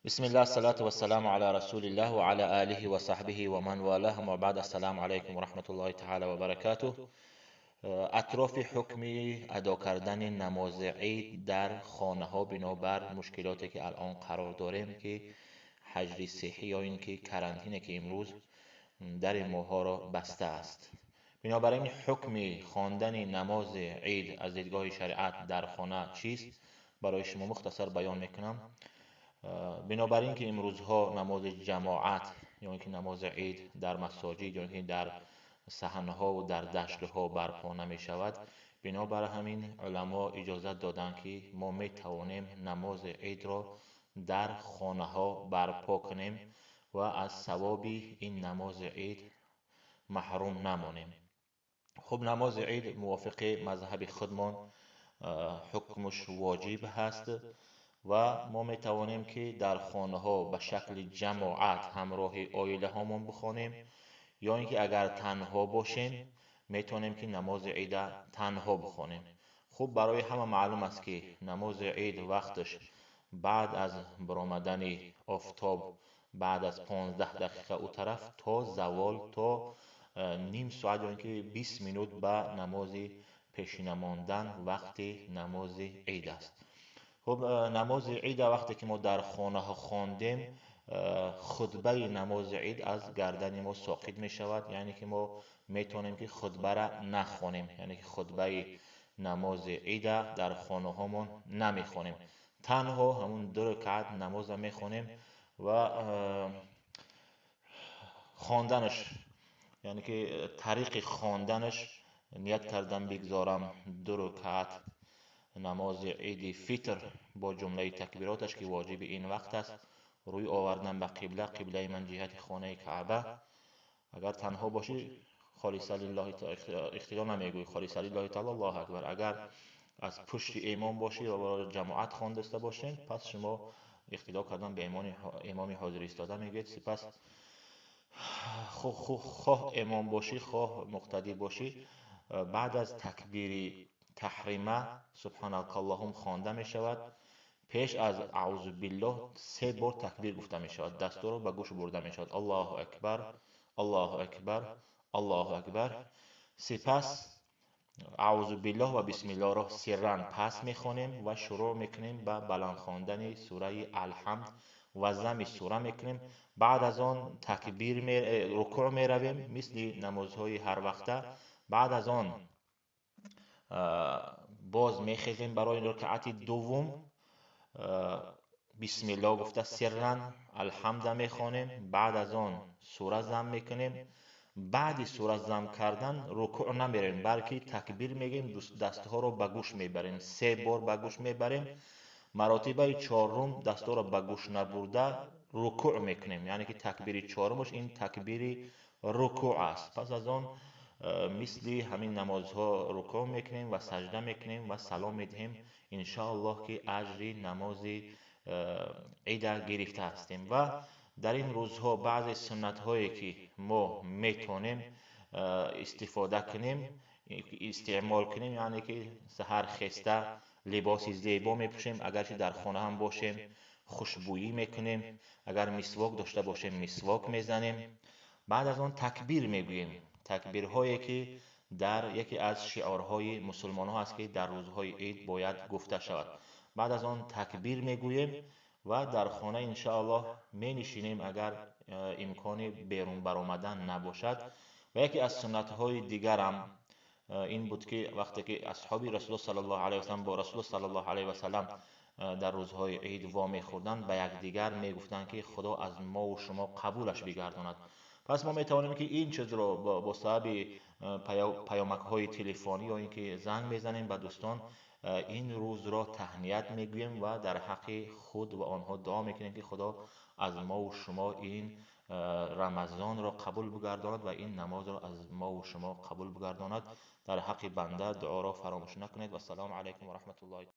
Бисмиллаҳ, ассалату вассаламу ала расулиллаҳ ва ала алиҳи ва саҳбиҳи ва ман валаҳ, ва баъд, ассалому алайкум ва раҳматуллоҳи таъала ва баракатуҳ. Атрофи ҳукми адо кардани намози ид дар хонаҳо бинобар мушкилоте ки алон қарор дорем, ки ҳаҷри сиҳҳӣ ё ин ки карантине ки имрӯз дари моҳоро баста аст. Бинобар ин ҳукми хондани намози ид аз дидгоҳи шариат дар хона чист, барои шумо мухтасар баён мекунам. Бинобар ин ки имрӯзҳо намози ҷамоат ё ин ки намози ид дар масоҷид ё ин ки дар саҳнаҳо ва дар даштҳо барпо намешавад, бинобар ҳамин уламо иҷозат доданд, ки мо метавонем намози идро дар хонаҳо барпо кунем ва аз савоби ин намози ид маҳрум намонем. Хуб, намози ид мувофиқи мазҳаби худмон ҳукмаш воҷиб ҳаст ва мо метавонем, ки дар хонаҳо ба шакли ҷамоат ҳамроҳи оилаҳомон бихонем, ё ин ки агар танҳо бошем, метавонем, ки намози ида танҳо бихонем. Хуб, барои ҳама маълум аст, ки намози ид вақташ баъд аз баромадани офтоб, баъд аз 15 дақиқа ӯ тараф то завол, то ним соат ё ин ки 20 минут ба намози пешина мондан вақти намози ид аст. Хуб, намози ида вақте ки мо дар хонаҳо хондем, хутбаи намози ид аз гардани мо соқит мешавад, яъне ки мо метавонем, ки хутбара нахонем, яъне ки хутбаи намози ида дар хонаҳомон намехонем, танҳо ҳамун 2 ракъат намоза мехонем ва хонданаш, яъне ки тариқи хонданаш ният кардан бигзорам 2 ракъат намози иди фитр бо ҷумлаи такбироташ, ки воҷиби ин вақт аст, рӯй овардан ба қибла, қиблаи ман ҷиҳати хонаи Каъба. Агар танҳо бошӣ, холиса лиллаҳи ихтиёр намегӯӣ, холиса лиллаҳи таъала, Аллоҳу акбар. Агар аз пушти имом бошӣ ва барои ҷамоат хондаста бошед, пас шумо иқтидо кардан ба имоми ҳозир истода мегӯед. Сипас хоҳ имом бошӣ, хоҳ муқтадӣ бошӣ, баъд аз такбири таҳрима субҳанакаллоҳум хонда мешавад. Пеш аз аъузу биллоҳ 3 бор такбир гуфта мешавад, дастурро ба гӯш бурда мешавад: Аллоҳу акбар, Аллоҳу акбар, Аллоҳу акбар. Сипас аъузу биллоҳ ва бисмиллоҳро сирран пас мехонем ва шурӯъ мекунем ба баланд хондани сураи Алҳамд ва зами сура мекунем. Баъд аз он такбир рукӯъ меравем, мисли намозҳои ҳарвақта. Баъд аз он боз мехезем барои ракъати дуввум, бисмиллоҳ гуфта сирран алҳамда мехонем. Баъд аз он сура зам мекунем. Баъди сура зам кардан рукӯъ намерем, балки такбир мегӯем, дастҳоро ба гӯш мебарем, 3 бор ба гӯш мебарем. Маротибаи чорум дастҳоро ба гӯш набурда рукӯъ мекунем, яъне ки такбири чорумаш ин такбири рукӯъ аст. Пас аз он мисли ҳамин намозҳо рукӯъ мекунем ва саҷда мекунем ва салом медиҳем. Иншоаллоҳ, ки аҷри намози ида гирифта ҳастем. Ва дар ин рӯзҳо баъзе суннатҳое ки мо метавонем истифода кунем, истеъмол кунем, яъне ки саҳар хеста либоси зебо мепӯшем, агарчи дар хона ҳам бошем, хушбӯӣ мекунем, агар мисвок дошта бошем, мисвок мезанем. Баъд аз он такбир мегӯем, такбирҳое ки дар яке аз шиорҳои мусулмонҳо аст, ки дар рӯзҳои ид бояд гуфта шавад. Баъд аз он такбир мегӯем ва дар хона иншоаллоҳ менишинем, агар имкони берун баромадан набошад. Ва яке аз суннатҳои дигарам ин буд, ки вақте ки асҳоби расулуллоҳ саллаллоҳу алайҳи васаллам бо расулуллоҳ саллаллоҳу алайҳи васаллам дар рӯзҳои ид вомехӯрданд, ба якдигар мегуфтанд, ки Худо аз мову шумо қабулаш бигардонад. Пас мо метавонем, ки ин чизро бо сабаби паёмакҳои телефонӣ ё ин ки занг мезанем ба дӯстон, ин рӯзро таҳният мегӯем ва дар ҳаққи худ ва онҳо дуо мекунем, ки Худо аз мову шумо ин рамазонро қабул бигардонад ва ин намозро аз мову шумо қабул бигардонад. Дар ҳаққи банда дуоро фаромӯш накунед. Вассалому алайкум ва раҳматуллоҳи.